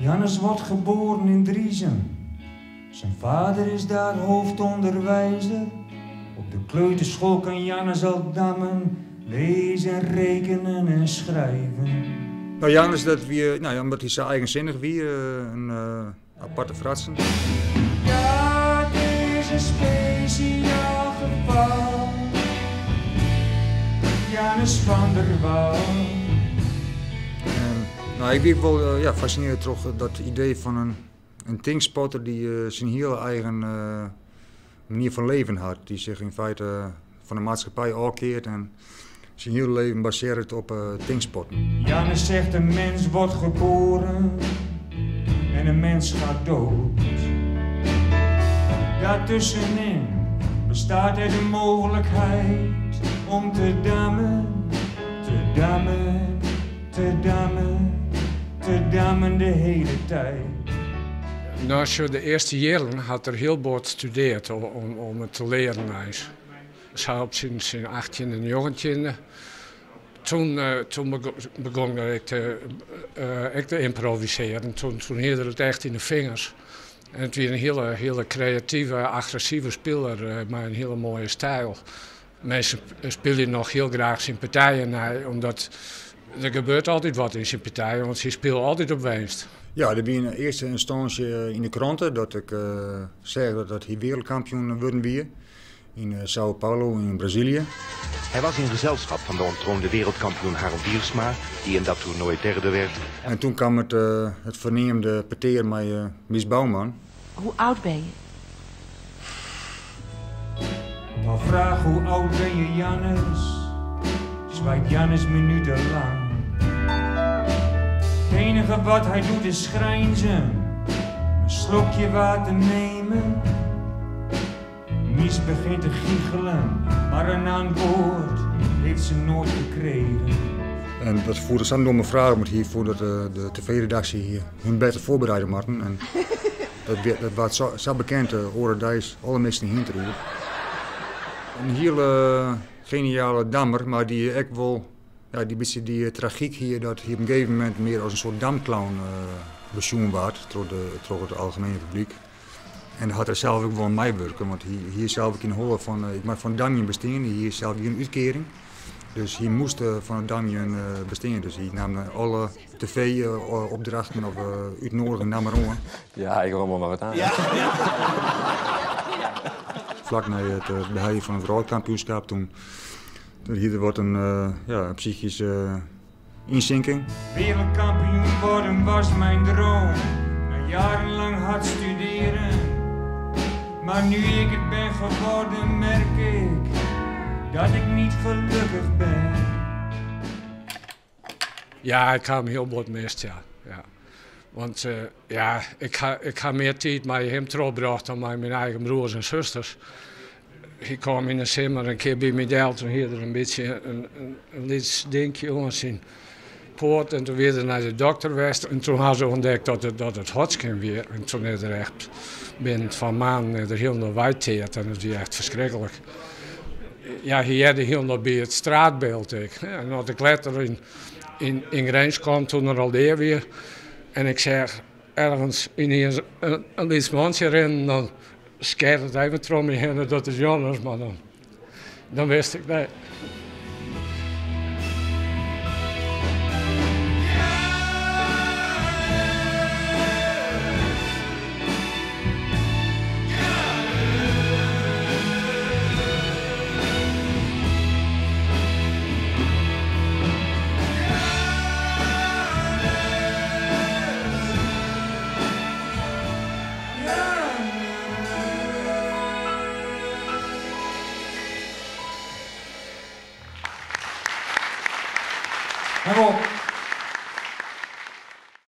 Jannes wordt geboren in Driezum. Zijn vader is daar hoofdonderwijzer. Op de kleuterschool kan Jannes al dammen, lezen, rekenen en schrijven. Nou, Jannes, dat wie, nou ja, omdat hy sa eigensinnich wie, in aparte fratsen. Ja, het is een speciaal geval. Jannes van der Wal. En, nou, ik wie wol ja, fascinearre troch dat idee fan in tinkspotter dy't syn hiele eigen manier fan leven hat. Dy't sich yn feite fan de maatskippij ôfkeart en syn hiele leven basearret op tinkspotten. Jannes zegt: een mens wordt geboren en een mens gaat dood. Daartussenin bestaat er de mogelijkheid om te dammen, te dammen, te dammen, te dammen de hele tijd. Nou, zo de earste jierren hat er hiel bot studearre om it te learen. Eins. Sa op syn 18e en 19e. Toen begûn ik te ymprovisearjen. Toen hie er it echt yn de fingers. En it wie in hiele, hiele kreative, agressive spiler mei in hiele moaie styl. Minsken spylje noch hiel graach syn partijen nei, omdat der gebeurt altyd wat yn syn partijen, want sy spylje altyd op winst. Ja, der wie yn earste ynstânsje yn de krante dat ik seach dat hy wereldkampioen wurden wie. Yn Sao Paulo yn Brazilië. Hij was in gezelschap van de onttroonde wereldkampioen Harold Wiersma, die in dat toernooi derde werd. En toen kwam het ferneamde petear mei Mies Bouwman. Hoe oud ben je? Op haar vraag hoe oud ben je, Jannes, zwijgt Jannes minutenlang. Het enige wat hij doet is grijnzen, een slokje water nemen. Mies begint te giechelen, maar een antwoord heeft ze nooit gekregen. En dat voerde zo'n domme vraag, want hier voor dat de tv-redactie hier hun beter voorbereiden moasten. En dat was zo bekend, oare deis, alle minsken hinter. In hiele geniale dammer, mar dy't ek wol, ja, dy bytsje dy tragyk hie dat hy op in gegeven momint mear as in soart damclown besjoen waard troch it algemiene publyk. En dêr hat er sels ek wol meiwurke, want hy hie sels ek yn 'e holle fan ik moat fan damjen bestean, hy hie sels gjin útkearing. Dus hy moast fan it damjen bestean. Dus hy naam alle tv-opdrachten of útnoedigingen nam er oan. Ja, ik rommel mar wat oan. Ja. Flak nei it beheljen fan it wrâldkampioenskip, toen hie er wat in, ja, in psychyske ynsinking. Wereldkampioen worden was mijn droom. Na jarenlang hard studeren. Maar nu ik het ben geworden, merk ik dat ik niet gelukkig ben. Ja, ik ha him hiel bot mist, ja. Ja. Want ja, ik ha mear tiid mei him trochbrocht dan mei myn eigen broers en susters. Hy kaam yn 'e simmer in kear by my del, toen hie er in bytsje in lyts dinkje oan syn poat en toen wie er nei de dokter west en toen ha se ûntdekt dat it Hodgkin wie. En toen is er echt binnen twa maanden is er hielendal weiteard en dat wie echt ferskriklik. Ja, hy hearde hielendal by it straatbyld ek. En as ik letter yn Grins kwam, toen er al dea wie, en ik seach ergens yniens in lyts mantsje rinnen, dan skeat it even troch my hinne, dat is Jannes, mar dan wist ik, nee.